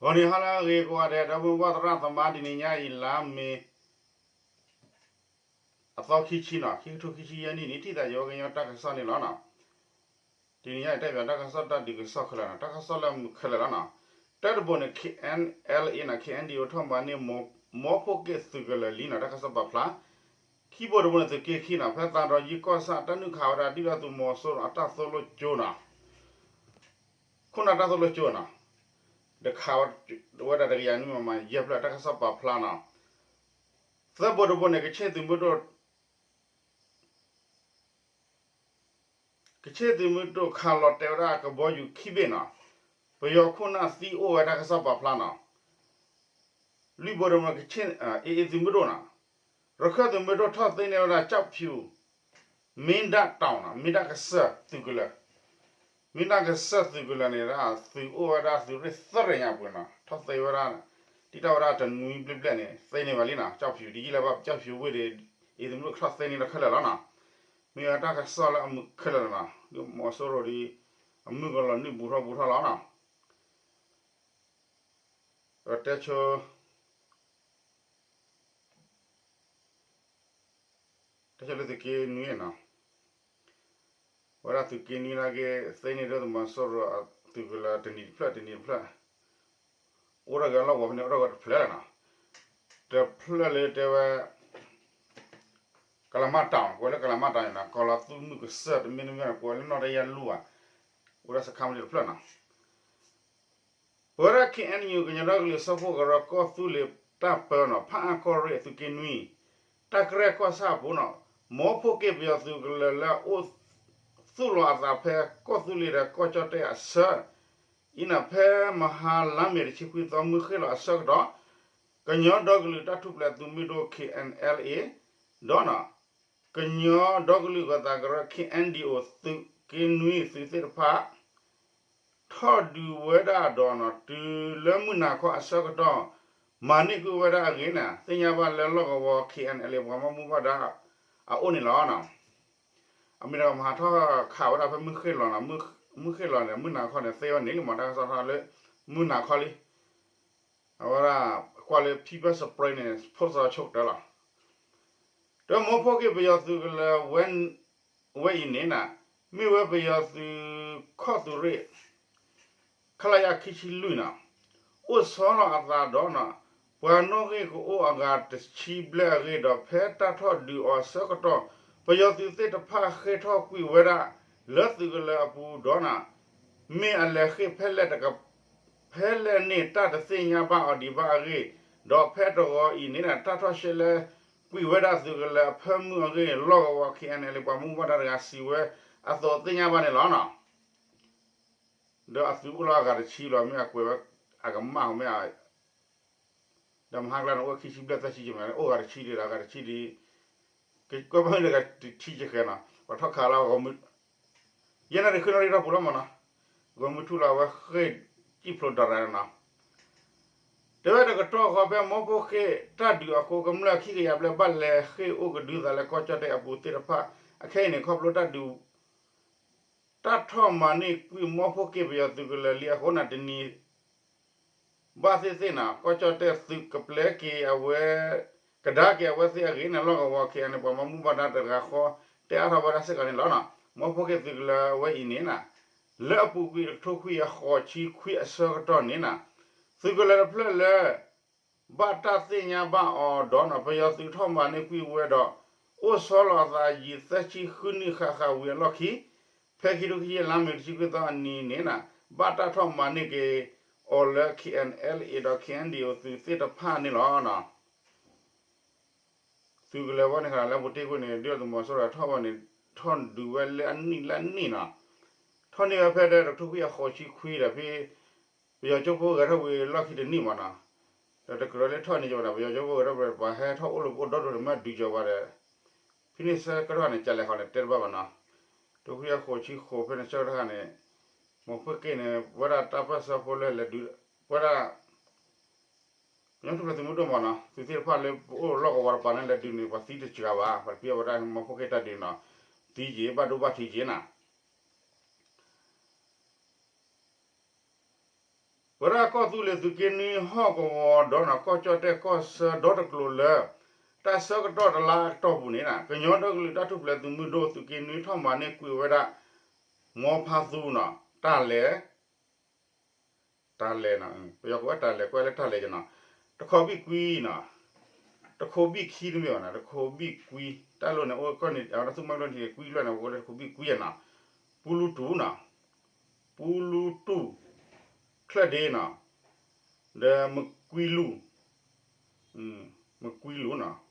ဂီၤနံၤဟါလၢအဂ့ၤကိးဂၤဒဲး ဒီပုၢ်ဝဲၢ်သရၣ်သမါ တနံၤညါအံၤ လါမ့ၤ အသီခံဆံနီၤ ခံကထိခံဆံယဲၢ်နံၣ်န့ၣ် ထံၣ်သးယဝဲကညီတၢ်ကစီၣ်န့ၣ်လီၤနီၤ. တနံၤညါအံၤ တဲပၠးတၢ်ကစီၣ်တၢ်ဒုးကစီၣ်ခဲလၢာ်နီၤ တၢ်ကစီၣ်လၢအမုာ်ခဲလၢာ်လီၤနီၤ. တၢတဘိန့ၣ် KNLA နီၤ KNDO ထီၣ်မၤန့ၢ် မိၢ်ဖိက့ၣ်သုးကလၢၤလံနီၤ တၢ်ကစီၣ်ပာ်ဖျါ ခံဘိတဘိန့ၣ် သုးက့ခံနီၤ ဖဲသးဒီးယံၢ်ကီၢ်ဆၣ် တၢ်နုာ်ခးဝဲဒၣ်ဒုၣ်ဒါသုးမီၤစိရိၤအတၢ်သိၣ်လိကၠိနီၤ ခိၣ်နၢ်တၢ်သိၣ်လိကၠိနီၤ ဒီးခးဝဲဒၣ်တကယၤနွံမမ ယဲၢ်ဖျၢၣ် တၢ်ကစီၣ်ပာ်ဖျါနီၤ. သၢဘိတဘိန့ၣ် ကဆ့ၣ်သုးမုၢ်ဒိၣ် ကဆ့ၣ်သုးမုၢ်ဒိၣ်ခးလီၤတဲာ်ဝဲဒၣ်ကဘီယူၤခံဘ့ၣ်နီၤ ပယီၤခိၣ်နၢ်သံအိၣ်ဝဲ တၢ်ကစီၣ်ပာ်ဖျါနီၤ. လွံၢ်ဘိတဘိန့ၣ် ကဆ့ၣ် AA သုးမုၢ်ဒိၣ်နီၤ ရခၢၣ်သုးမုၢ်ဒိၣ်ထီၣ်သ့န့ၢ်ဝဲဒၣ် ကၠီၣ်ဖၠူၣ် မ့ၢ်ဒၣ်တီၤနီၤ မ့ၢ်ဒၣ်ကစၢၢ်သုးကလၢၤ မ့ၢ်ဒၣ်ကစၢၢ်သုးကလၢၤန့ၣ် သုးအိၣ်ဝဲဒၣ်သုးရ့ၣ်သၢရ့ၣ်ညါပူၤနီၤ ထီၣ်သ့ဝဲဒၣ် တံၢ်တၢ်ဝဲဒၣ်တနွံဘျဲၣ်ဘျဲၣ်န့ၣ် သ့န့ၢ်ဘၣ်လံနီၤ ကၠီၣ်ဖၠူၣ် ဒ်ယံၢ်လၢဘၣ်ကၠီၣ်ဖၠူၣ်ဝ့ၢ်ဒီး AA သုးမုၢ်ဒိၣ်ကထီၣ်သ့န့ၢ်တၢ်ခဲလၢာ်လီၤနီၤ. မ့ၢ်ဝဲတၢ်ကစီၣ်လၢအမုာ်ခဲလၢာ်လီၤနီၤ ဒ်မီၤစိရိၤဒီး အမုၢ်ကလီၤနုာ်ဘူးထီၣ်ဘူးထီၣ်လီၤနီၤ. ဒီးတဲဆိ တဲဆိလၢသုးက့နွံနီၤ ဝဲဒၣ်သုးက့နွံနာ်က့ သ့န့ၢ်ဒုၣ်ဒါသုးမီၤစိရိၤအသုးကလၢၤ တနံၤတဖျၢၣ်တနံၤတဖျၢၣ် အိၣ်ထီၣ်က့ၤအလီၢ်ကဝီၤဖဲန့ၣ် အိၣ်ထီၣ်က့ၤတဖျၢၣ်လီၤနီၤ. တဖျၢၣ်လၢတဲဝဲ ကလၤမၢ်တီၤ ကွဲးလၢကလၤမၢ်တီၤန့ၣ်နီၤ ကီၤလီၤသူၣ်မုၢ်ကစၢၢ်တမ့ၢ်တမ့ၢ်န့ၣ် ကွဲးလၢနီၣ်တယၢ်လူၢ်ဘၣ် အိၣ်ဒၣ်စခါမ့ၢ်တဖျၢၣ်နီၤ ပဝဲဒၣ် KNU ကညီဒီကလုာ်စၢဖှိၣ်ကရၢကီၢ်သူလ့ၤတၢ်ပၢနီၤ ဖးအါကီၢ်ရ့ၣ်အသုးက့နွံ တၢ်ကရဲၣ်ကီၢ်ဆၣ်အပူၤနီၤ မိၢ်ဖိက့ၣ်ပယီၤသုးကလၢၤလၢအအိၣ်သူၣ်လီၤအသးဖဲကီၢ်သူလ့ၤဒီးကီၢ်ကၠီၣ်တဲၣ်အဆၢ အံၤန့ၣ် ဖဲမဟါလါမ့ၤတဆံခွံသီ မုၢ်ဃ့ၢ်လီၤအဆၢကတီၢ် ကညီဒီကလုာ်တၢ်ထူၣ်ဖျဲးသုးမုၢ်ဒိၣ် KNLA ဒီး ကညီဒီကလုာ်ဂီၤသးကရၢ KNDO သုးက့နွံသုးသ့ၣ်တဖၣ် ထီၣ်ဒုးဝဲဒၣ်ဒီးနီၤ တုၤလၢမုၢ်နၤခီအဆၢကတီၢ် မၤန့ၢ်ကွံာ်ဝဲဒၣ်အဂ့ၢ်န့ၣ် သ့ၣ်ညါဘၣ်လၢလီၢ်ကဝီၤ KNLA ပှၤဘၣ်မူဘၣ်ဒါအအိၣ်န့ၣ်လီၤ. အမ့ၢ်တၢ်မၤဟးထီၣ်ခးဝဲဒၣ်ဖဲမုၢ်ဃ့ၢ်လီၤနီၤ မုၢ်ဃ့ၢ်လီၤန့ၣ် မုၢ်နၤခီန့ၣ် သ့ဝဲန့ၣ်လံမး တၢ်ကစီၣ်ထီၣ်လၢ မုၢ်နၤခီလံ အဝဲဒၣ် ကွၢ်လၢ People's Spring န့ၣ် post ဆိကတၢၢ်လီၤ. ဒီးမိၢ်ဖိက့ၣ်ပယီၤသုးကလၢၤ ဝဲအံၤန့ၣ်နီၤ မ့ၢ်ဝဲပယီၤသုးခီၣ်သုးရ့ၣ် ခလရ ခံဆံလွံၢ်နီၤ အိၣ်ဆီလီၤအသးဒီးနီၤ ပှၤနီၣ်ဂံၢ်ကအိၣ်အဂၤတဆံဘျဲၣ်အဂ့ၢ်ဒီး ဖဲတၢ်ထီၣ်ဒုးအီၤအဆၢကတီၢ် ပယီၤသုးသ့ၣ်တဖၣ်ဃ့ၢ်ထီၣ်ကွံာ်ဝဲဒၣ် လၢသုးကလၢၤအပူၤဒီးနီၤ မ့ၢ်အလဲၤဃ့ၢ်ဖဲလဲၣ်တက ဖဲလဲၣ်န့ၣ် တၢ်တသ့ၣ်ညါဘၣ်အီၤဒံးဘၣ်အဂ့ၢ်, ဒီးဖဲတဂီၤအံၤန့ၣ် တၢ်ထီၣ်ရှဲလဲကွံာ်ဝဲဒၣ်သုးကလၢၤအဖၢမုၢ်အဂ့ၢ် လီၢ်ကဝီၤ ခ့ၣ်အဲၣ်အဲၣ်လ့ၣ် ပှၤမူဘၣ်ဒါတဂၤစံးဝဲအသိးသ့ၣ်ညါဘၣ်န့ၣ်လီၤ. ဒီးအသုးအိၣ်လီၤအဂၤတဆံလီၤ မ့ၢ်အကွဲးဝဲအကမၣ်မ့ၢ် ဒီးမဟါကျါန့ၣ် အိၣ်ခံဆံဘျဲၣ်သၢဆံကမး အိၣ်ဂၤတဆံဒံးဒီးအဂၤတဆံဒံး ကကွဲးဘၣ်မ့ၢ်တဂၤတဆံကဲနီၤ ပှၤထီၣ်ခးလီၤ ယဲၢ်နၣ်ရံၣ်ဃုနၣ်ရံၣ်ထီၣ်ပူၤလီၤမးနီၤ, ဂီၤမုၢ်ထူၣ်လီၤ အဝဲဃ့ၢ်စံၣ်ဖျိးဒီးရၤနီၤ, တဲဝဲတကတီၢ်ဃီဖဲမိၢ်ဖိက့ၣ်တၢ်ဒုးအဃိ ကမျၢၢ်ခံကယၤဘျဲၣ်ဘၣ်လဲၤဃ့ၢ်အိၣ်ကဒုသးလၢကီၢ်ကၠီၣ်တဲၣ်အပူၤသ့ၣ်တဖၣ်, အခဲအံၤန့ၣ် ခီဖျိတၢ်ဒုး တၢ်ထီၣ်မၤန့ၢ်ကွံာ်မိၢ်ဖိက့ၣ်ပယီၤသုးကလၢၤလံအဃိန့ၣ် တနံၤ ဘၣ်သ့ၣ်သ့ၣ်နီၤ ကီၢ်ကၠီၣ်တဲၣ်သုးကပျဲက့ၤအဝဲ ကဒါက့ၤအဝဲသ့ၣ်အဂ့ၢ်န့ၣ် လီၢ်ကဝီၤ ခ့ၣ်အဲၣ်အဲၣ်လ့ၣ် ပှၤမူဘၣ်ဒါတဂၤဃီ တဲအါထီၣ်ဝဲဒၣ်စ့ၢ်ကီးန့ၣ်လီၤ. မိၢ်ဖိက့ၣ်သုးကလၢၤဝဲအံၤန့ၣ်နီၤ လၢအပူၤကွံာ်တကထိခွံကယၤဃိးဆံခွံအဆၢကတီၢ်န့ၣ်နီၤ သုးကလၢၤတဖျၢၣ်လၢ ဘၣ်တၢ်သ့ၣ်ညါဘၣ်အီၤဒီးနီၤ ပယီၤသုးထီၣ်မၤန့ၢ်ကွံာ်ဝဲဒီး အိၣ်ဆီလီၤအသးယံာ်သၢဆံဃုနံၣ်ဃၣ်ဃၣ်ဝံၤအလီၢ်ခံ ဖဲခံကထိခံဆံယဲၢ် လါမ့ၤတဆံခွံသီအနံၤန့ၣ်နီၤ ဘၣ်တၢ်ထီၣ်မၤန့ၢ်က့ၤအီၤလၢ ခ့ၣ်အဲၣ်အဲၣ်လ့ၣ် ဒီး ခ့ၣ်အဲၣ်ဒံၣ်အိၣ် သုးသ့ၣ်တဖၣ်န့ၣ်လီၤ. သုးကလၢၤဝဲန့ၣ် လၢပူၤတ့ၢ်ကွံာ်န့ၣ် ဒုၣ်ဒါသုးမီၤစိရိၤထီၣ်ဝဲန့ၣ် ထီၣ်ဒုးဝဲလၢအနံၣ်လၢအနံၣ်နီၤ, ထီၣ်န့ၢ်ဝဲဖဲဒီးတကထိခွံကယၤဃိးဆံခွံဒီး ဖဲ ပယီၤကၠိဖိဂဲၤထီၣ်ဝံၤလီၢ်ခံတနံၣ်မးနီၤ, ဒီးတကြၢးလၢထီၣ်န့ၢ်ကီးဘၣ်နီၤ ပယီၤကၠိဖိဂဲၤထီၣ်ဝံၤ ပှၤဟဲထီၣ်အိၣ်လၢပအိၣ်ဒီဒိၣ်န့ၣ် မ့ၢ်ဒုးကီးဝဲဒီး ဖဲန့ၣ်ဆၢကတီၢ်န့ၣ် ကလဲၤဃီၤန့ၣ် တဲတဘၣ်ဘၣ်နီၤ, တကထိခွံကယၤဃိးဆံဃိးဖဲန့ၣ်ဆၢကတီၢ်န့ၣ် မိၢ်ဖိက့ၣ်န့ၣ် ပဝဲဒၣ်တၢ်ပၢၢ်ဆၢဖိလၢလဲၤဒုး ပဝဲဒၣ် ကညီထူၣ်ဖျဲးသုးမုၢ်ဒိၣ်မးနီၤ သုးသ့ၣ်တဖၣ်လၢပအိၣ်လီၢ်ကဝီၤတပၤန့ၣ် လဲၤဒုးန့ၣ် ပှၤသံတစှၤဘၣ် ပှၤတပျံၤဝဲဒၣ်မိၢ်ဖိက့ၣ်တၢ်ဒုးနီၤ, သံက့ၤ ဘၣ်ဒိဘၣ်ထံးက့ၤနီၤ ဝဲဒၣ်ကီၢ်သူလ့ၤသုးက့နွံဟီၣ်ကဝီၤဒီးနီၤ ကီၢ်ကၠီၣ်တဲၣ်ကီၢ်ဆၢဒီတကျိၤလၢ တၢ်ဆၢကတီၢ်တလါအကတီၢ်ပူၤန့ၣ် ကညီဒီကလုာ်တၢ်ထူၣ်ဖျဲးသုးမုၢ်ဒိၣ်သုးက့နွံထီၣ်မၤန့ၢ်ကွံာ်ဝဲဒၣ် မ်ဖါသူနီၤ တၢ်လဲၤ တၢ်လဲၤနီၤ ပယီၤကိးဝဲတၢ်လဲၤ ကွဲးလၢတၢ်လဲၤနီၤ တခီဘံၣ်ကွံနီၤ တခိးဘံၣ်ခံတမ့ၢ်ဘၣ်နီၤ တခိးဘံၣ်ကွံ တၢ်လိၣ်န့ၣ် အိၣ်ကီၢ်န့ၣ် အဝဲဒၣ်သူမၢကလိၣ်န့ၣ် ကွံလွဲၢ်န့ၣ် အိၣ်လၢတခိးဘံၣ်ကွံနီၤ ပူလူတူၢ်နီၤ ပူလူတူၢ် ချၢၣ်ဒ့နီၤ ဒီးမကွံလူၢ် မကွံလူၢ်နီၤ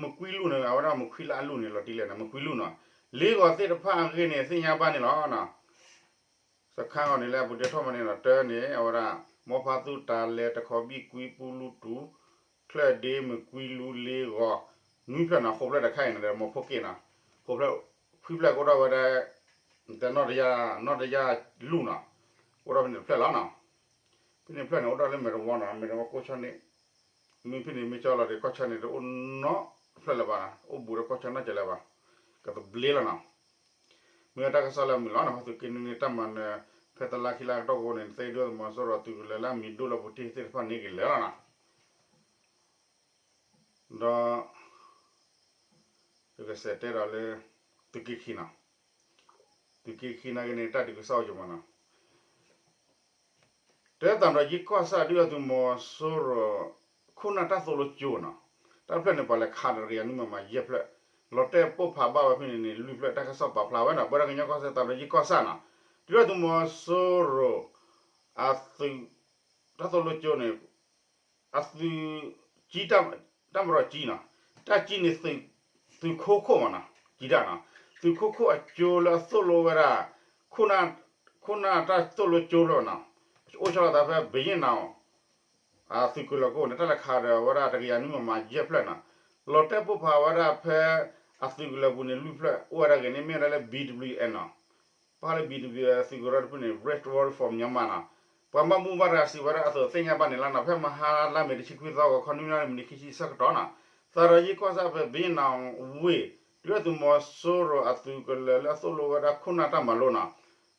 မကွံလူၢ်န့ၣ် အဝဲဒၣ်မခွံလၢအလူၢ်န့ၣ် လီၤတံၢ်လဲၣ်နီၤ မကွံလူၢ်နီၤ လ့ဂီၤသ့ၣ်တဖၣ်အဂ့ၢ်န့ၣ် သ့ၣ်ညါဘၣ်န့ၣ်လီၤ. စခါဂီၤန့ၣ်လၢအပူၤတ့ၢ်ထီၣ်မၤန့ၣ်နီၤ တၢန့ၣ် အဝဲဒၣ် မ်ဖါသူတၢ်လဲၤတခီဘံၣ်ကွံ ပူလူတူၢ် ချၢၣ်ဒ့ မကွံလူၢ် လ့ဂီၤ နွံဖျၢၣ်နီၤ ဃိးဖျၢၣ်တခါအံၤန့ၣ်ဒီး မ်ဖိက့ၣ်နီၤ ဃိးဖျၢၣ် ခွံဖျၢၣ်ကအိၣ်ထီၣ်ဝဲဒၣ် တနီၣ်တယၢ် နီၣ်တယၢ်လူၢ်နီၤ ကအိၣ်ထီၣ်ဖဲန့ၣ်တဖျၢၣ်လီၤနီၤ ဖဲန့ၣ်တဖျၢၣ်န့ၣ် အိၣ်ထီၣ်လၢမဲာ်တဝီနီၤ မဲာ်တဝီကီၢ်ဆၢန့ၣ် မ့ၢ်ဖဲန့ၣ်မ့ၢ်ကၠီလီၤဒီး ကီၢ်ဆၢန့ၣ် တအိၣ်နီတဖျၢၣ်လၢၤဘၣ်နီၤ အိၣ်ဘူးဒီးကီၢ်ဆၢနီတစဲးလၢၤဘၣ် ကသဘျ့လီၤနီၤ မ့ၢ်ဝဲတၢ်ကစီၣ်လၢအမုာ်လီၤနီၤ သုးက့နွံန့ၣ် တၢ်မၤနၢၤ ဖဲတလါခံလါကတီၢ်ကိးန့ၣ် သ့ဒိၣ်သုးမီၤစိရိၤသုးကလၢၤလၢအမံၤဒိၣ်လၢပူၤတ့ၢ်သ့ၣ်တဖၣ်န့ၣ်ကလဲၤလီၤနီၤ ဒီး ယကစးတဲဒီးလၢ သုးက့ခံနီၤ သုးက့ခံနာ်က့န့ၣ် တၢ်ဒုးကစီၣ်အိၣ်ကမးနီၤ တဲသးဒီးယ့ၢ်ကီၢ်ဆၣ်ဒုၣ်ဒါသုးမီၤစိရိၤ ခိၣ်နၢ်တၢ်သိၣ်လိကၠိနီၤ တၢ်ဖျၢၣ်န့ၣ် ပှၤလဲၤခးဒီးတကယၤနွံမံမးယဲၢ်ဖျၢၣ် လီၤတဲာ်ပိၢ်ဖးဘၣ်ဝဲဖဲန့ၣ်န့ၣ် လွံၢ်ဖျၢၣ် တၢ်ကစီၣ်ပာ်ဖျါဝဲနီၤ ပဝဲဒၣ်ကညီကီၢ်စဲၣ်သးဒီးယ့ၢ်ကီၢ်ဆၣ်နီၤ ဒုၣ်ဒါသုးမီၤစိရိၤ အသုး တၢ်သိၣ်လိကၠိန့ၣ် အသုး ကၠံ တၢ်မၤဒီးကၠံနီၤ တၢ်ကၠံန့ၣ် သုးခိခိၣ်မးနီၤ ကၠံတၢ်နီၤ သုးခိခိၣ်အကၠိလၢအသိၣ်လိဝဲဒၣ် ခိၣ်နၢ်တၢ်သိၣ်လိကၠိဖျၢၣ်နီၤ အိၣ်ဆီလီၤသးဖဲဘယ့ၣ်နၤ အသုးကလၢၤကိၣ်န့ၣ် တၢ်လဲၤခးဒီးဝဲဒၣ်တကယၤနွံမံမးယဲၢ်ဖျၢၣ်နီၤ လီၤတဲာ်ပိၢ်ဖးဝဲဒၣ်ဖဲ အသုးကလၢၤပူၤန့ၣ် လွံၢ်ဖျၢၣ် အိၣ်ဝဲဒၣ်ဂ့ၤန့ၣ် မ့ၢ်ဝဲဒၣ်လၢ ဘံၣ်ဒဘလျူၣ်အ့ၣ်နီၤ ဘၣ်ဃးလၢ ဘံၣ်ဒဘလျူၣ်အ့ၣ် သုးကရၢတဖုန့ၣ် Red Warrior for Myanmar နီၤ ပှၤဘၣ်မူဘၣ်ဒါစံးဝဲဒၣ်အသိးသ့ၣ်ညါဘၣ်န့ၣ်လီၤနီၤ ဖဲမဟါလါမ့ၤတဆံခွံသီဂီၤခီ နွံနၣ်ရံၣ်မံးနံးခံဆံဆၢကတီၢ်နီၤ သးဒီးယ့ၢ်ကီၢ်စၣ်ဖဲဘယ့ၣ်နၤဝ့ၢ် ဒုၣ်ဒါသုးမီၤစိရိၤအသုးကလၢၤလၢအသိၣ်လိဝဲဒၣ်ခိၣ်နၢ်တၢ်မၤလိနီၤ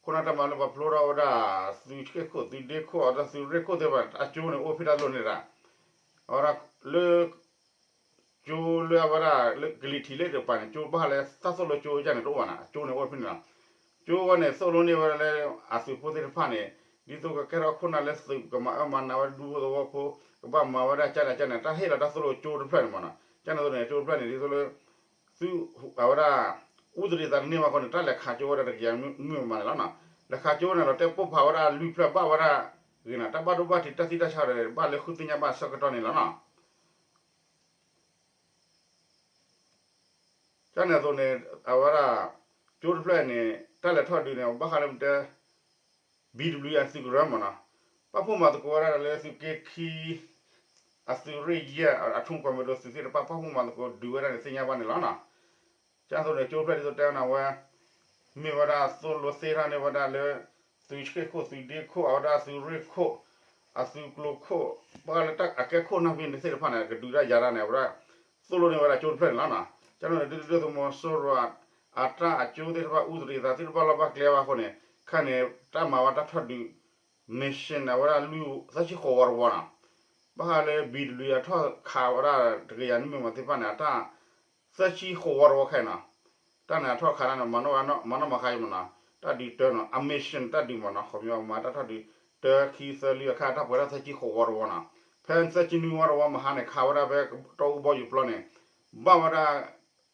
ခိၣ်နၢ်တၢ်မၤလိပှၤဖျိထီၣ်ဝဲဒၣ် သုးဆှ့ၣ်ခိၣ် သုးဒ့ခိၣ် အဝဲဒၣ်သုးရ့ၣ်ခိၣ်သ့ၣ်တဖၣ်န့ၣ် အကၠိန့ၣ်အိၣ်ဖဲတၢ်လိၣ်န့ၣ်ဒၣ် အဝဲဒၣ်လၢ ကၠိလၢအဝဲဒၣ်လၢ ကလံၤထံးလၢတကပၤန့ၣ် ကၠိဘၣ်ဃးလၢတၢ်သိၣ်လိကၠိယါန့ၣ်တအိၣ်ဘၣ်နီၤ အကၠိန့ၣ်အိၣ်ဖဲန့ၣ်လီၤ ကၠိဝဲန့ၣ် သိၣ်လိန့ၢ်ဝဲဒၣ်လၢ အသုးဖိသ့ၣ်တဖၣ်န့ၣ် ဒ်သိးကကဲထီၣ်ခိၣ်နၢ်လၢသုး ကမၤအၢမၤနးဝဲဒၣ်ဒူဖိသဝီဖိ ကဘၣ်မၤဝဲဒၣ်ကၠါန့ၣ်ကၠါန့ၣ် တၢ်ဟ့ၣ်လီၤတၢ်သိၣ်လိကၠိတဖျၢၣ်န့ၣ်မးနီၤ ကၠါန့ၣ်သိးန့ၣ် ကၠိတဖျၢၣ်န့ၣ် ဒ်သိးလၢ သုး အဝဲဒၣ် အူသရံးသးတန့ၢ်ဘၣ်ဃိန့ၣ် တၢ်လဲၤခးကၠိဝဲဒၣ်တကယၤမံမံမးန့ၣ်လီၤနီၤ လဲၤခးကၠိန့ၣ် လီၤတဲာ်ပိၢ်ဖးဝဲဒၣ်လွံၢ်ဖျၢၣ်ဘၣ်ဝဲဒၣ် ဂ့ၤနီၤ တၢ်ဘၣ်ဒိဘၣ်ထံးတၢ်သံတၢ်ဆါဒီး ဘၣ်လၢဃုသ့ၣ်ညါဘၣ်ဆၢကတီၢ်န့ၣ်လီၤနီၤ ကၠါန့ၣ်အသိးန့ၣ် အဝဲဒၣ် ကၠိတဖျၢၣ်န့ၣ် တၢ်လဲၤထီၣ်ဒုးန့ၣ် ဘၣ်ဃးလၢမ့ၢ်တဲ ဘံၣ်ဒဘလျူၣ်အ့ၣ် သုးကရၢမးနီၤ ပာ်ဖှိၣ်မၤသကိးဝဲဒၣ်လၢသုးက့ခံ အသုးရ့ၣ်ယဲၢ် အထိၣ်ကွၢ်မဲာ်ဒိၣ်သုးသ့ၣ်တဖၣ် ပာ်ဖှိၣ်မၤသကိးဒုးဝဲဒၣ်န့ၣ် သ့ၣ်ညါဘၣ်န့ၣ်လီၤနီၤ ကၠါသိးန့ၣ် ကၠိတဖျၢၣ်ဒ်သိးတဲဝဲန့ၣ်ဝဲ မ့ၢ်ဝဲဒၣ်သိၣ်လိသ့ၣ်တဖၣ်န့ၢ်ဝဲဒၣ်လၢ သုးဆှ့ၣ်ခိၣ် သုးဒ့ခိၣ် အဝဲဒၣ်သုးရ့ၣ်ခိၣ် အသုးကျိၤခိၣ် ဘၣ်ဃးလၢတၢ်အကဲခိၣ်နၢ်ဖဲန့ၣ်သ့ၣ်တဖၣ်န့ၣ် ကဒုးတၢ်ယၤတၢ်န့ၣ် အဝဲဒၣ် သိၣ်လိန့ၢ်ဝဲဒၣ်ကၠိတဖျၢၣ်န့ၣ်လီၤနီၤ ကၠါန့ၣ်ဒုးဒုးသုးမီၤစိရိၤ အတၢ်အကၠိသ့ၣ်တဖၣ် အူသရံးသးသ့ၣ်တဖၣ်လီၤဘၣ်ကျဲဘၣ်အဃိန့ၣ် ခါန့ၣ် တၢ်မၤဝဲတၢ်ထီၣ်ဒုး mission အဝဲဒၣ်လွံၢ်သၢဆံဃိးဝီတဝီနီၤ ဘၣ်ဃးလၢ ဘံၣ်ဒဘလျူၣ်အ့ၣ် အထီၣ်ခးဝဲဒၣ်တကယၤနွံမံမးသ့ၣ်တဖၣ်န့ၣ် အတၢ် သၢဆံဃိးဝီတဝီခဲအံၤနီၤ တၢ်န့ၣ်အထီၣ်ခးတၢ်န့ၣ် မၤနီၣ်မၤဃါအံၤမးနီၤ တၢ်ဒုးတၢနီၤ အ mission တၢ်ဒုးမးနီၤ ခီပညီမၤတၢ်ထီၣ်ဒုး တၢခံသၢလွံၢ်အခါ တၢ်ပှဲၤဒၣ်သၢဆံဃိးဝီတဝီနီၤ ဖဲသၢဆံနွံဝီတဝီမဟါန့ၣ် ခးဝဲဒၣ်ဖဲတီအူကဘီယူၤပျီန့ၣ် ဘၣ်ဝဲဒၣ်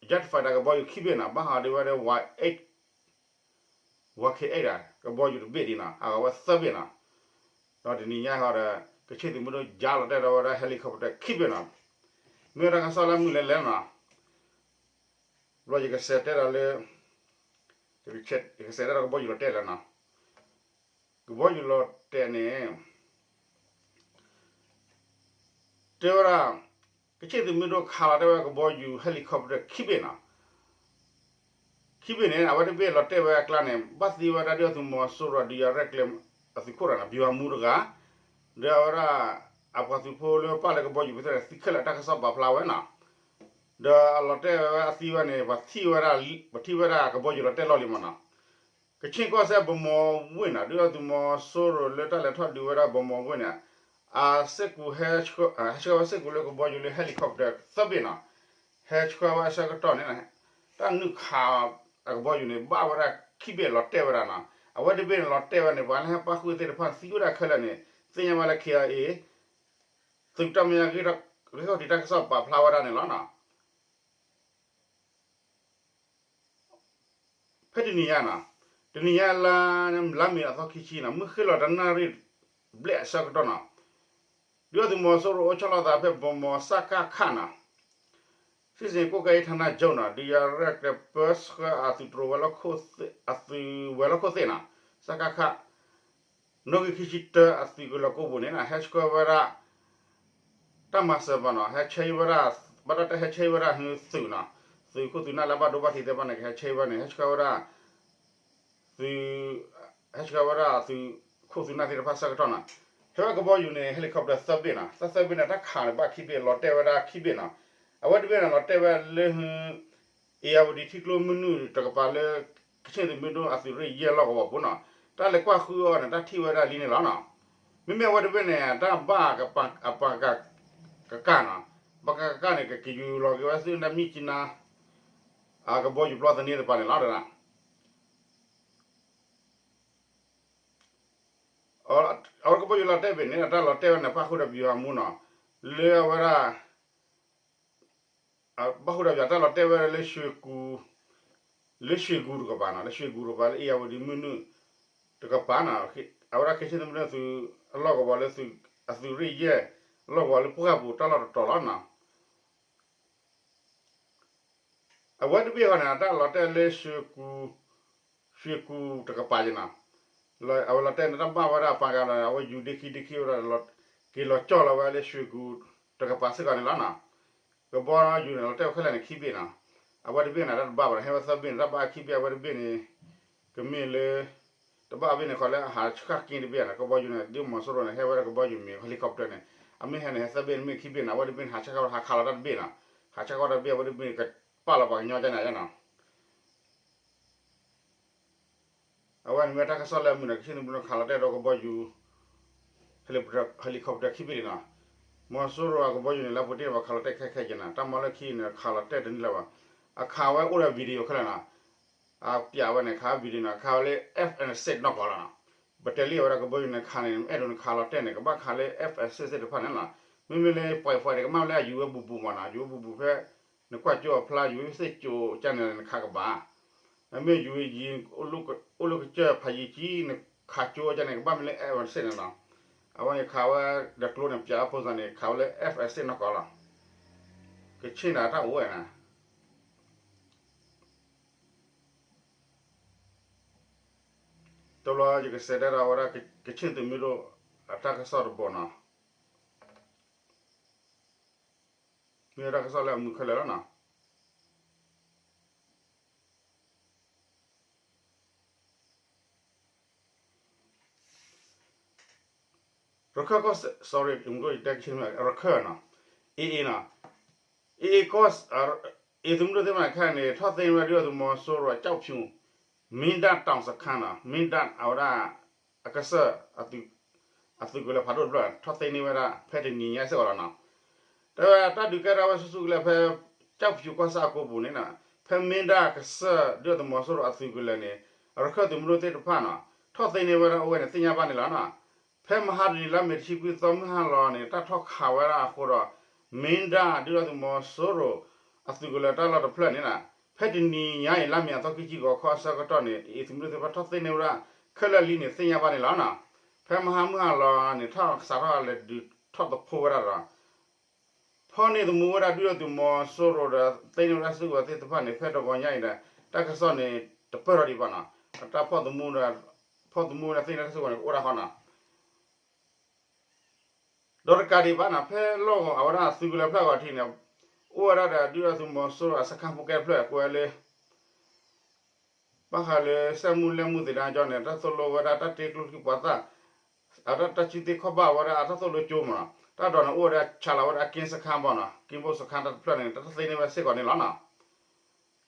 jet fighter ကဘီယူၤခံဘ့ၣ်နီၤ ဘၣ်ဃးဒ်ဝဲဒၣ် ဝါ ဝါခ့အိတ် ကဘီယူၤတဘ့ၣ်ဒ်နီၤ ဟးဂီၤဝဲသၢဘ့ၣ်နီၤ ဒီးတနံၤညါဟီဒီး ကချ့ၣ်သုးမုၢ်ဒိၣ်ယါလီၤတဲာ်ဒီးဝဲဒၣ် helicopter ခံဘ့ၣ်နီၤ မ့ၢ်ဝဲဒၣ်တၢ်ကစီၣ်လၢမုၢ်လဲၤလဲၤနီၤ ဘျီယကစးတဲဒီးလၢ ယကစးတဲဒီးကဘီယူၤလီၤတဲာ်လၢနီၤ ကဘီယူၤလီၤတဲာ်န့ၣ် တဲဝဲဒၣ် ကချ့ၣ်သုးမုၢ်ဒိၣ်ခးလီၤတဲာ်ဝဲကဘီယူၤ helicopter ခံဘ့ၣ်နီၤ ခံဘ့ၣ်န့ၣ် အဝဲတဘ့ၣ်လီၤတဲာ်ဝဲအကျါန့ၣ် ဘၣ်သံဝဲဒၣ်ဒုၣ်ဒါသုးမီၤစိရိၤဒုးယၤရဲၣ်ကျဲၤအသုးခိၣ်တဂၤနီၤ ဗျူဟာမှူးတဂၤ ဒီးအဝဲဒၣ် အပှၤသုးဖိလၢပာ်လၢကဘီယူၤပူၤသ့ၣ်န့ၣ် သံခဲလၢာ်တၢ်ကစီၣ်ပာ်ဖျါဝဲနီၤ ဒီးအလီၤတဲာ်ဝဲအသံဝဲန့ၣ် ပှၤထံၣ်ဝဲဒၣ် ပှၤထံၣ်ဝဲဒၣ်ကဘီယူၤလီၤတဲာ်လီၢ်လံမးနီၤ ကချ့ၣ်ကီၢ်စဲၣ် ဗန်းမော်ဝ့ၢ်နီၤ, ဒုၣ်ဒါသုးမီၤစိရိၤလၢတၢ်လဲၤထီၣ်ဒုးဝဲဒၣ် ဗန်းမော်ဝ့ၢ်န့ၣ် အစ့ၢ်ကီး ဟဲဆှၢဝဲစ့ၢ်ကီးလၢကဘီယူၤလၢ helicopter သၢဘ့ၣ်နီၤ, ဟဲဆှၢဝဲအဆၢကတီၢ်န့ၣ် တၢ်နုာ်ခးအကဘီယူၤန့ၣ် ဘၣ်ဝဲဒၣ်ခံဘ့ၣ်လီၤတဲာ်ဝဲဒၣ်နီၤ. အဝဲတဘ့ၣ်န့ၣ်လီၤတဲာ်ဝဲန့ၣ် ပှၤလၢဟဲပၣ်ဃုာ်သ့ၣ်တဖၣ်န့ၣ် သံဝဲဒၣ်ခဲလၢာ်န့ၣ် သ့ၣ်ညါဘၣ်လၢ K I A သုးတၢ်မဲာ်ညါ ဂ့ၢ်ခီၣ်ထံးတၢ်ကစီၣ်ပာ်ဖျါဝဲဒၣ်န့ၣ်လီၤနီၤ. ဖဲတနံၤညါနီၤ, တနံၤညါလါ လါမ့ၤအသီခံဆံနီၤ, မုၢ်ဃ့ၢ်လီၤတနၣ်ရံၣ်ဘျဲၣ်အဆၢကတီၢ်နီၤ, ဒုၣ်ဒါသုးမီၤစိရိၤအိၣ်ဆီလီၤသးဖဲ ဗန်းမော် စကခ နီၤ, စစ်ဆင်ရေးကွပ်ကဲရေးဌာနချုပ်နီၤ, ဒုးယၤရဲၣ်ကျဲၤပၢဆှၢအသုးတြိၤဝဲၤလီၢ်ခိၣ်သ့ၣ်, အသုးဝဲၤလီၢ်ခိၣ်သ့ၣ်နီၤ, စကခ နီၣ်ဂံၢ်ခံဆံတၢအသုးကလၢၤကိးပူၤန့ၣ်နီၤ, ဟဲဆှၢဝဲဒၣ် တၢ်မၤစၢၤဘၣ်နီၤ, ဟဲဆှၢဝဲဒၣ်, ဘၣ်တၢ်ဟဲဆှၢဝဲဒၣ်သုးနီၤ, သုးခိၣ်သုးနၢ်လၢအဘၣ်ဒိဘၣ်ထံးသ့ၣ်တဖၣ်န့ၣ် ကဟဲဆှၢဝဲန့ၣ် ဟဲဆှၢဝဲဒၣ် သုး, ဟဲဆှၢဝဲဒၣ်သုးခိၣ်သုးနၢ်သ့ၣ်တဖၣ်ဆၢကတီၢ်နီၤ, ဟဲဝဲကဘီယူၤန့ၣ် helicopter သၢဘ့ၣ်နီၤ, သၢသၢဘ့ၣ်န့ၣ် တၢ်ခးန့ၣ်ဘၣ်ခံဘ့ၣ် လီၤတဲာ်ဝဲဒၣ်ခံဘ့ၣ်နီၤ, အဝဲတဘ့ၣ်န့ၣ် လီၤတဲာ်ဝဲလၢ ဧရာဝတီ ထံကျိမုၢ်နုာ်တကပၤလၢ ကချ့ၣ်သုးမုၢ်ဒိၣ်အသုးရ့ၣ်ယဲၢ်လီၢ်ကဝီၤပူၤနီၤ, တၢ်လဲၤကွၢ်ဃုအီၤန့ၣ် တၢ်ထံၣ်ဝဲဒၣ်လံန့ၣ်လီၤနီၤ, မ့မ့ၢ်အဝဲတဘ့ၣ်န့ၣ် တၢ်ဘၣ်အပာ်ကကၢ်နီၤ, ပာ်ကကၢ်န့ၣ် ကကယူၤလီၤက့ၤဝဲသုးနၢ်မံၣ်ကနါ အကဘီယူၤပျီသန့တပၤန့ၣ်လီၤ, အဝဲကဘီယူၤလီၤတဲာ်ဘ့ၣ်န့ၣ် တၢ်လီၤတဲာ်ဝဲန့ၣ် ပၣ်ဃုာ်ဒီးပယီၤအမူနီၤ, လၢအဝဲဒၣ် ပၣ်ဃုာ်ဒီးပယီၤတၢ်လီၤတဲာ်ဝဲလၢ လၢရွှေကူတကပၤနီၤ, လၢရွှေကူတကပၤလၢ ဧရာဝတီ မုၢ်နုာ်တကပၤနီၤ, အဝဲဒၣ်ကချ့ၣ်သုးမုၢ်ဒိၣ်သုးအလီၢ်ကဝီၤလၢ အသုးရ့ၣ်ယဲၢ် အလီၢ်ကဝီၤလၢပှၢ်ပူၤတၢ်လီၢ်တတီၤလီၤနီၤ. အဝဲတဘ့ၣ်ဃီန့ၣ် တၢ်လီၤတဲာ်လၢ ရွှေကူတကပၤက့နီၤ, အဝဲလီၤတဲာ်န့ၣ် တၢ်ဘၣ်ဝဲဒၣ်ပာ်ကကၢ်ဒီး အဝဲယူၤဒ့ခံဒ့ခံဝဲဒၣ် က့ၤလီၤကၠီၣ်လီၤဝဲလၢ ရွှေကူတကပၤစ့ၢ်ကီးန့ၣ်လီၤနီၤ. ကဘီယူၤန့ၣ် လီၤတဲာ်ဝဲခဲလၢာ်န့ၣ်ခံဘ့ၣ်နီၤ, အဝဲတဘ့ၣ်န့ၣ် တၢ်တဘၣ်ဘၣ်နီၤ, ဟဲဝဲသၢဘ့ၣ်န့ၣ် တၢ်ဘၣ်ခံဘ့ၣ် အဝဲတဘ့ၣ်န့ၣ် ကမ့ၢ်လၢ တဘၣ်အဘ့ၣ်န့ၣ် ခီလၢအဟးဆှၣ်က့တဘ့ၣ်နီၤ, ကဘီယူၤန့ၣ် ဒုၣ်ဒါသုးမီၤစိရိၤန့ၣ် ဟဲဝဲဒၣ်ကဘီယူၤမ့ၢ် helicopter န့ၣ်, အမ့ၢ်ဟဲန့ၣ် ဟဲသၢဘ့ၣ်န့ၣ် မ့ၢ်ခံဘ့ၣ်န့ၣ် အဝဲတဘ့ၣ်န့ၣ် ဟးဆှၣ်က့ဝဲဒၣ် ဟးခးလီၤတၢ်တဘ့ၣ်နီၤ, ဟးဆှၣ်က့ဝဲတဘ့ၣ် အဝဲတဘ့ၣ်န့ၣ် ကပာ်လီၤပှၤကညီကန့ၣ်နီၤ. အဝဲန့ၣ်မ့ၢ်တၢ်ကစီၣ်လၢအမုာ်န့ၣ် ကချ့ၣ်သုးမုၢ်ဒိၣ်ခးလီၤတဲာ်ဒီးကဘီယူၤ helicopter ခံဘ့ၣ်န့ၣ်နီၤ, မီၤစိရိၤအကဘီယူၤန့ၣ် လၢပူၤတ့ၢ်န့ၣ် ပှၤခးလီၤတဲာ်ခဲခဲက့နီၤ, တၢ်မၤလၢခံန့ၣ် ခးလီၤတဲာ်တန့ၢ်လၢၤဘၣ်, အခးဝဲအိၣ်ဒီး video ခဲလၢာ်နီၤ, အပျးဝဲန့ၣ် ခးဝဲ video န့ၣ် အခးဝဲလၢ F sixteen နီၢ်ကီၢ်လီၤနီၤ, ပတဲလံအဝဲဒၣ်ကဘီယူၤန့ၣ်ခးန့ၣ် အဲၣ်ဒိးန့ၣ်ခးလီၤတဲာ်န့ၣ် ကဘၣ်ခးလၢ F sixteen သ့ၣ်တဖၣ်န့ၣ်လီၤ, မ့မ့ၢ်လၢပှဲၤပှဲၤန့ၣ် ကမၣ်လၢအယူၤဝဲဘူးဘူးမးနီၤ, ယူၤဝဲဘူးဘူးဖဲ နကွၢ်ကၠိအဖျါ ယူၤဝဲသ့ၣ်ကၠိကန့ၣ် နခးကဘၣ် အမ့ၢ်ယူၤဝဲယံၤ အိၣ်လၢကစၢၢ်ဖးယံၤကံ နခးကၠိကန့ၣ် ကဘၣ်မ့ၢ်လၢ F sixteen န့ၣ်နီၤ, အဝဲန့ၣ်ခးဝဲဒီးကျိန့ၣ် ပျးအဖိစၢ်န့ၣ် ခးဝဲလၢ F sixteen နီၢ်ကီၢ်လီၤ, ကဆ့ၣ်န့ၣ်တၢ်အိၣ်ဝဲန့ၣ် တဘျီယကစံးတဲဒီးဝဲဒၣ် ကချ့ၣ်သုးမုၢ်ဒိၣ် အတၢ်ကစီၣ်တဘိနီၤ, မ့ၢ်ဝဲဒၣ်တၢ်ကစီၣ်လၢအမုာ်ခဲလၢာ်လီၤနီၤ. ရခၢၣ်ကီၢ်, sorry တဲကဆ့ၣ် ရခၢၣ်နီၤ, AA နီၤ, AA ကီၢ်, AA သုးမုၢ်ဒိၣ်သ့ၣ်တဖၣ်န့ၣ် ခဲအံၤန့ၣ် ထီၣ်သ့န့ၢ်ဝဲဒၣ်ဒုၣ်ဒါသုးမီၤစိရိၤအ ကျောက်ဖြူ မင်းတပ် တောင်စခန်းနီၤ, မင်းတပ် အဝဲဒၣ် အကစၢၢ် အသုးကလၢၤဖးဒိၣ်တဖျၢၣ် ထီၣ်သ့န့ၢ်ဝဲဒၣ် ဖဲတနံၤညါစ့ၢ်ကီးလီၤနီၤ. တဲဝဲတၢ်ဒုးကဲထီၣ်ဝဲဆူၣ်ဆူၣ်ကလဲာ်ဖဲ ကျောက်ဖြူ ကီၢ်ဆၣ်အကိပူၤန့ၣ်နီၤ, ဖဲ မင်းတပ် ကစၢၢ် ဒုၣ်ဒါသုးမီၤစိရိၤအသုးကလၢၤန့ၣ် ရခၢၣ်သုးမုၢ်ဒိၣ်သ့ၣ်တဖၣ်နီၤ ထီၣ်သ့န့ၢ်ဝဲဒၣ်အိၣ်ဝဲန့ၣ် သ့ၣ်ညါဘၣ်န့ၣ်လီၤနီၤ. ဖဲမဟါတနံၤလါမ့ၤတဆံခွံသီမုၢ်ဟါလီၤန့ၣ် တၢ်ထီၣ်ခးဝဲဒၣ်အဃိဒီး မင်းတပ် ဒုၣ်ဒါသုးမီၤစိရိၤ အသုးကလၢၤတၢ်လီၢ်တဖျၢၣ်န့ၣ်နီၤ, ဖဲတနံၤညါအံၤ လါမ့ၤအသီခံဆံဂီၤခီအဆၢကတီၢ်န့ၣ် AA သုးမုၢ်ဒိၣ်သ့ၣ်တဖၣ်ထီၣ်သ့န့ၢ်ဝဲဒၣ် ခဲလၢာ်လံန့ၣ် သ့ၣ်ညါဘၣ်န့ၣ်လီၤနီၤ. ဖဲမဟါမုၢ်ဟါလီၤန့ၣ် ထီၣ်စးထီၣ်လဲၤဒုးထီၣ်သဖှိဝဲဒၣ်ဒီး ဖီၣ်န့ၢ်သမူဝဲဒၣ်ဒုၣ်ဒါသုးမီၤစိရိၤဒီး သ့န့ၢ်ဝဲဒၣ်စုကဝဲၤသ့ၣ်တဖၣ်န့ၣ် ဖဲတဂီၤညါအံၤဒီး တၢ်ကစီၣ်န့ၣ် တပၢၢ်ထီၣ်ဒံးဘၣ်နီၤ. တၢ်ဖီၣ်သမူဒီး ဖီၣ်သမူဝဲဒၣ်သ့န့ၢ်တၢ်စုကဝဲၤန့ၣ် ကအိၣ်ဒၣ်ဃီနီၤ. ဒီးတကးဒံးဘၣ်နီၤ ဖဲလီၢ်ကဝီၤ အဝဲဒၣ်သုးကလၢၤဖျၢၣ်ဂီၤထံးန့ၣ် အိၣ်ဝဲဒၣ်ဒီးဒုၣ်ဒါသုးမီၤစိရိၤအစခန်း ပူၤကဲတဖျၢၣ် ကွဲးလၢ ဘၣ်ဃးလၢ စက်မှုလက်မှုသင်တန်းကျောင်းန့ၣ် တၢ်သိၣ်လိဝဲဒၣ်တၢ်တ့ကျိချံပှၤသၣ်, အတၢ်တၢ်စုသ့ခီၣ်ဘၣ်ဝဲဒၣ်အတၢ်သိၣ်လိကၠိမးနီၤ. တၢ်ဒိးန့ၣ်အိၣ်ဝဲဒၣ်ဆးလီၤဝဲဒၣ်က့စခန်းဘၣ်နီၤ, က့ဘိၣ်စခန်းတဖျၢၣ်န့ၣ် တၢ်သ့န့ၢ်ဝဲစ့ၢ်ကီးန့ၣ်လီၤနီၤ.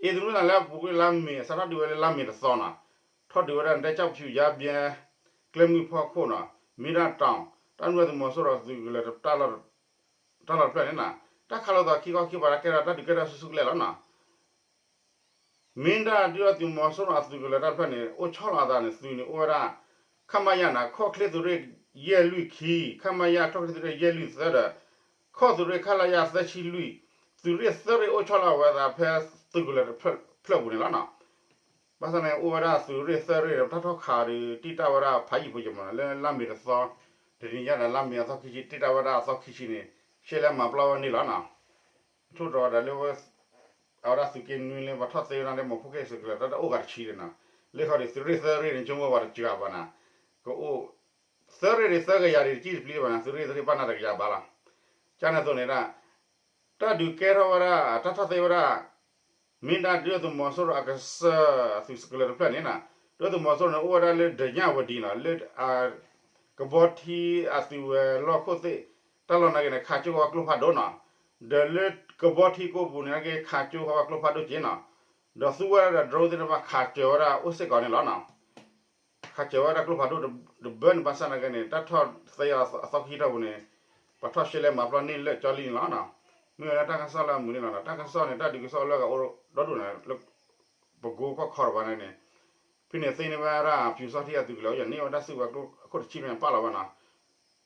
အံၤသုးမုၢ်ဒိၣ်န့ၣ်လၢအပူၤကွံာ်လါမ့ၤ စးထီၣ်ဒုးဝဲလၢလါမ့ၤတသီနီၤ. ထီၣ်ဒုးဝဲဒၣ်န့ၣ် တဲကၠီၣ်ဖၠူယါဘျဲ ကျဲမုၢ်ဖီခိၣ်နီၤ မ့ၢ်ဒၣ်တီၤ တၢ်ဒုးသုးမီၤစိရိၤအသုးကလၢၤ တၢ်လီၢ်တဖျၢၣ်န့ၣ်နီၤ တၢ်ခးလိာ်သးခံခီခံကပၤတၢ်ကဲထီၣ်တၢ်ဒုးကဲထီၣ်ဆူၣ်ဆူၣ်ကလဲာ်လီၤနီၤ မ့ၢ်ဒၣ်ဒုးသုးမီၤစိရိၤအသုးကလၢၤတၢ်တဖျၢၣ်န့ၣ် အိၣ်ဆီလီၤအသးန့ၣ် သုးန့ၣ်အိၣ်ဝဲဒၣ် ခမရ န့ၣ် ခီၣ်ချ့သုးရ့ၣ်ယဲၢ်လွံၢ်ခံ ခမရ ခီၣ်ချ့သုးရ့ၣ်ယဲၢ်လွံၢ်သၢဒီး ခီၣ်သုးရ့ၣ် ခလရ သၢဆံလွံၢ် သုးရ့ၣ်သၢရ့ၣ်အိၣ်ဆီလီၤဝဲသးဖဲသုးကလၢၤတဖျၢၣ်ပူၤန့ၣ်လီၤနီၤ ဘၣ်ဆၣ်န့ၣ် အိၣ်ဝဲဒၣ်သုးရ့ၣ်သၢရ့ၣ်ဒီး ပတၢ်ထီၣ်ခးဒီး တံၢ်တၢ်ဝဲဒၣ်ဖးယံာ်ဖိယံာ်မးနီၤ လၢလါမ့ၤတသီ တနံၤညါဒီးလၢလါမ့ၤအသီခံဆံ တံၢ်တၢ်ဝဲဒၣ်အသီခံဆံန့ၣ် ရှဲလဲမၤပျီဝဲန့ၣ်လီၤနီၤ ထိၣ်ဒီးဒၣ်လၢ အဝဲဒၣ်သုးက့နွံလၢပှၤထီၣ်သ့ဝဲဒၣ်လၢမီၤဖိၣ်ဃဲသုးကလၢၤ တၢ်တအိၣ်ဂၤတဆံန့ၣ်နီၤ လၢခီဒီးသုးရ့ၣ်သၢရ့ၣ်န့ၣ် ဆိကမိၣ်ပှၤတစှၤဘၣ်နီၤ ကအိၣ် သၢရ့ၣ်ဒီးသၢကယၤဒီး တစံၣ်တပျံၤဘၣ်နီၤ သုးရ့ၣ်သၢရ့ၣ်ဘၣ်နၢ်တကယၤဘၣ်လီၤ ကန့ၣ်အသိးန့ၣ်ဒၣ် တၢ်ဒုးကဲထီၣ်ဝဲဒၣ် တၢ်ထီၣ်သ့ဝဲဒၣ် မ့ၢ်ဒၣ်ဒုးသုးမီၤစိရိၤအကစၢၢ်အသုးကလၢၤတဖျၢၣ်န့ၣ်နီၤ ဒုးသုးမီၤစိရိၤန့ၣ် အိၣ်ဝဲဒၣ်လၢဒညၣ်ဝဒံနီၤ လၢ ကဘီထံအသုးဝဲၤလီၢ်ခိၣ်သ့ၣ် တၢ်လီၢ်နာ်က့န့ၣ် ခးကၠိဝဲကျိဖးဒိၣ်နီၤ ဒီးလၢကဘီထံကိးပူၤန့ၣ်က့ ခးကၠိဃီဝဲကျိဖးဒိၣ်က့နီၤ ဒီးသူဝဲဒၣ်ဒီး drone သ့ၣ်တဖၣ်ခးစၢၤဝဲဒၣ်အိၣ်စ့ၢ်ကီးန့ၣ်လီၤနီၤ ခးစၢၤဝဲဒၣ်ကျိဖးဒိၣ်တဘၢန့ၣ် ဘၣ်ဆၣ်နာ်က့န့ၣ် တၢ်ထီၣ်သ့အသီခံကတၢၢ်ပူၤန့ၣ် ပှၤထီၣ်ရှဲလဲမၤပျီန့ၢ်လၢာ်ကၠီလံန့ၣ်လီၤနီၤ မ့ၢ်ဝဲဒၣ်တၢ်ကစီၣ်လၢအမုာ်န့ၣ်လီၤနီၤ တၢ်ကစီၣ်န့ၣ် တၢ်ဒုးကစီၣ်လၢအဂၤအိၣ်ဒီဒူၣ်န့ၣ် လၢပကိကီၢ်ခီတပၤန့ၣ်န့ၣ် ဖဲန့ၣ်သ့န့ၢ်ဝဲဒၣ် ပျူစောထီးအသုးကလၢၤ အိၣ်ယၤန့ၢ်ဝဲဒၣ်စုကဝဲၤကျိအခိၣ်တဆံဖဲန့ၣ်ပာ်လီၤဝဲနီၤ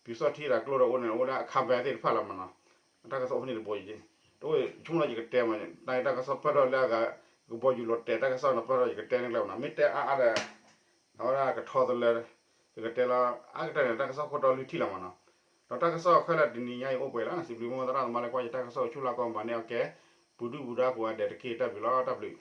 ပျူစောထီးဒီးကျိဒီးအိၣ်န့ၣ် အိၣ်ဝဲဒၣ်အခါဘဲသ့ၣ်တဖၣ်လီၤမးနီၤ တၢ်ကစီၣ်အိၣ်ဖဲန့ၣ်တဘိယက့ တအိၣ်ဆိကမိၣ်လီၤယကတဲမး တၢ်တၢ်ကစီၣ်ပၢၢ်ထီၣ်လၢအဂၤ ကဘီယူၤလီၤတဲာ်တၢ်ကစီၣ်န့ၣ် ပၢၢ်ထီၣ်ယကတဲန့ၣ်ကျဲမးနီၤ မ့ၢ်တဲအါအါဒီး အဝဲဒၣ်ကထီသလၢ ယကတဲလီၤ အါကတၢၢ်န့ၣ် တၢ်ကစီၣ်ခိၣ်တီလုၢ်ထံၣ်လီၤမးနီၤ ဒီးတၢ်ကစီၣ်ခဲလၢာ်တနံၤညါအံၤအိၣ်ပှဲၤလီၤ စံးဘျုးမိၢ်သရၣ်သမါလၢကွၢ်ယတၢ်ကစီၣ်အိၣ်ဆူၣ်လၢကီၢ်မၤန့ၢ်အီၤကဲ ပူၤဒုၣ်ပူၤဒါပူၤအါဒဲးတက့ၢ် တၢ်ဘျုးလီၤ တၢ်ဘျုး